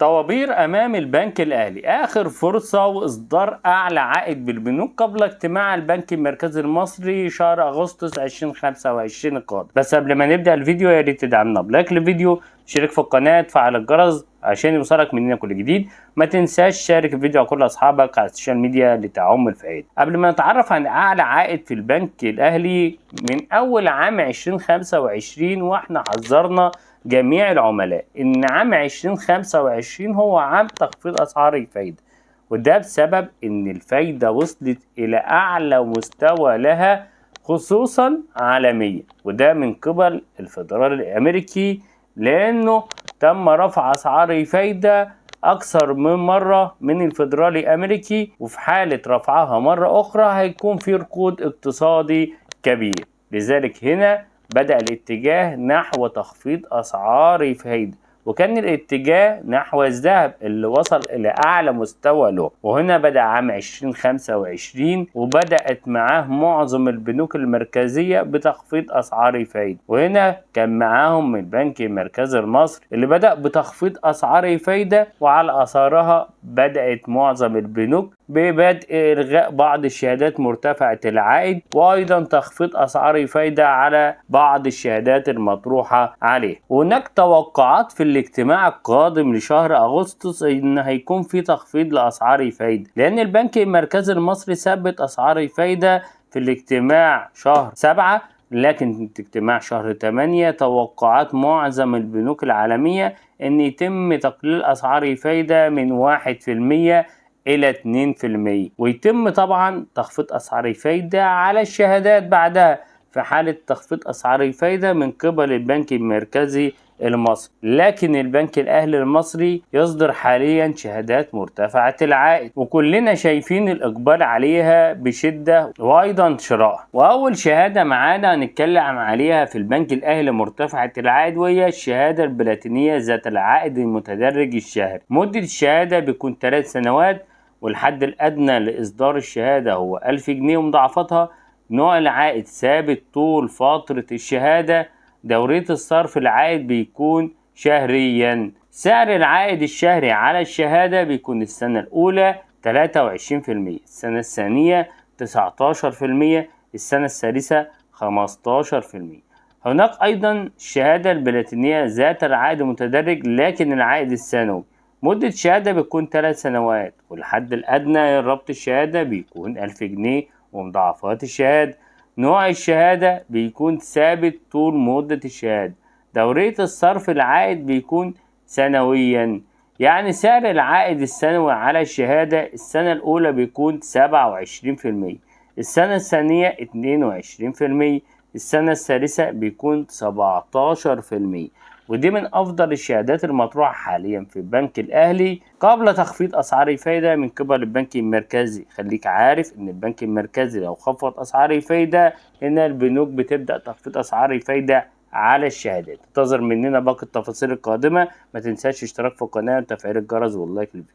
طوابير أمام البنك الأهلي، آخر فرصة وإصدار أعلى عائد بالبنوك قبل اجتماع البنك المركزي المصري شهر أغسطس 2025 القادم. بس قبل ما نبدأ الفيديو يا ريت تدعمنا بلايك للفيديو، شارك في القناة، تفعل الجرس عشان يوصلك مننا كل جديد. ما تنساش شارك الفيديو على كل أصحابك على السوشيال ميديا لتعم الفائدة. قبل ما نتعرف عن أعلى عائد في البنك الأهلي من أول عام 2025، وإحنا حذرنا جميع العملاء إن عام 2025 هو عام تخفيض أسعار الفايدة، وده بسبب إن الفايدة وصلت إلى أعلى مستوى لها خصوصا عالميا، وده من قبل الفدرالي الأمريكي، لأنه تم رفع أسعار الفايدة أكثر من مرة من الفدرالي الأمريكي، وفي حالة رفعها مرة أخرى هيكون في ركود اقتصادي كبير. لذلك هنا بدأ الاتجاه نحو تخفيض أسعار الفايدة، وكان الاتجاه نحو الذهب اللي وصل إلى أعلى مستوى له. وهنا بدأ عام 2025 وبدأت معاه معظم البنوك المركزية بتخفيض أسعار الفايدة، وهنا كان معاهم البنك المركزي المصري اللي بدأ بتخفيض أسعار الفايدة، وعلى أثارها بدأت معظم البنوك ببدء إلغاء بعض الشهادات مرتفعة العائد، وأيضا تخفيض أسعار الفايدة على بعض الشهادات المطروحة عليه. وهناك توقعات في الاجتماع القادم لشهر أغسطس إن هيكون في تخفيض لأسعار الفايدة، لأن البنك المركزي المصري ثبت أسعار الفايدة في الاجتماع شهر 7، لكن في اجتماع شهر 8 توقعات معظم البنوك العالمية إن يتم تقليل أسعار الفايدة من 1% إلى 2%، ويتم طبعا تخفيض أسعار الفايدة على الشهادات بعدها في حالة تخفيض أسعار الفايدة من قبل البنك المركزي المصري. لكن البنك الأهلي المصري يصدر حاليا شهادات مرتفعة العائد، وكلنا شايفين الإقبال عليها بشدة وأيضا شراء. وأول شهادة معانا هنتكلم عليها في البنك الأهلي مرتفعة العائد، وهي الشهادة البلاتينية ذات العائد المتدرج الشهري. مدة الشهادة بيكون 3 سنوات، والحد الأدنى لإصدار الشهادة هو 1000 جنيه ومضاعفتها. نوع العائد ثابت طول فترة الشهادة. دورية الصرف العائد بيكون شهريا. سعر العائد الشهري على الشهادة بيكون السنة الأولى 23%، السنة الثانية 19%، السنة الثالثة 15%. هناك أيضا الشهادة البلاتينية ذات العائد المتدرج لكن العائد السنوي. مدة الشهادة بتكون 3 سنوات، والحد الأدنى لربط الشهادة بيكون 1000 جنيه ومضاعفات الشهادة. نوع الشهادة بيكون ثابت طول مدة الشهادة. دورية الصرف العائد بيكون سنويا، يعني سعر العائد السنوي على الشهادة السنة الأولى بيكون 27%، السنة الثانية 22%، السنة الثالثة بيكون 17%. ودي من أفضل الشهادات المطروحة حاليا في البنك الأهلي قبل تخفيض أسعار الفايدة من قبل البنك المركزي. خليك عارف إن البنك المركزي لو خفض أسعار الفايدة هنا البنوك بتبدأ تخفيض أسعار الفايدة على الشهادات. انتظر مننا باقي التفاصيل القادمة. ما تنساش اشتراك في القناة وتفعيل الجرس واللايك للفيديو.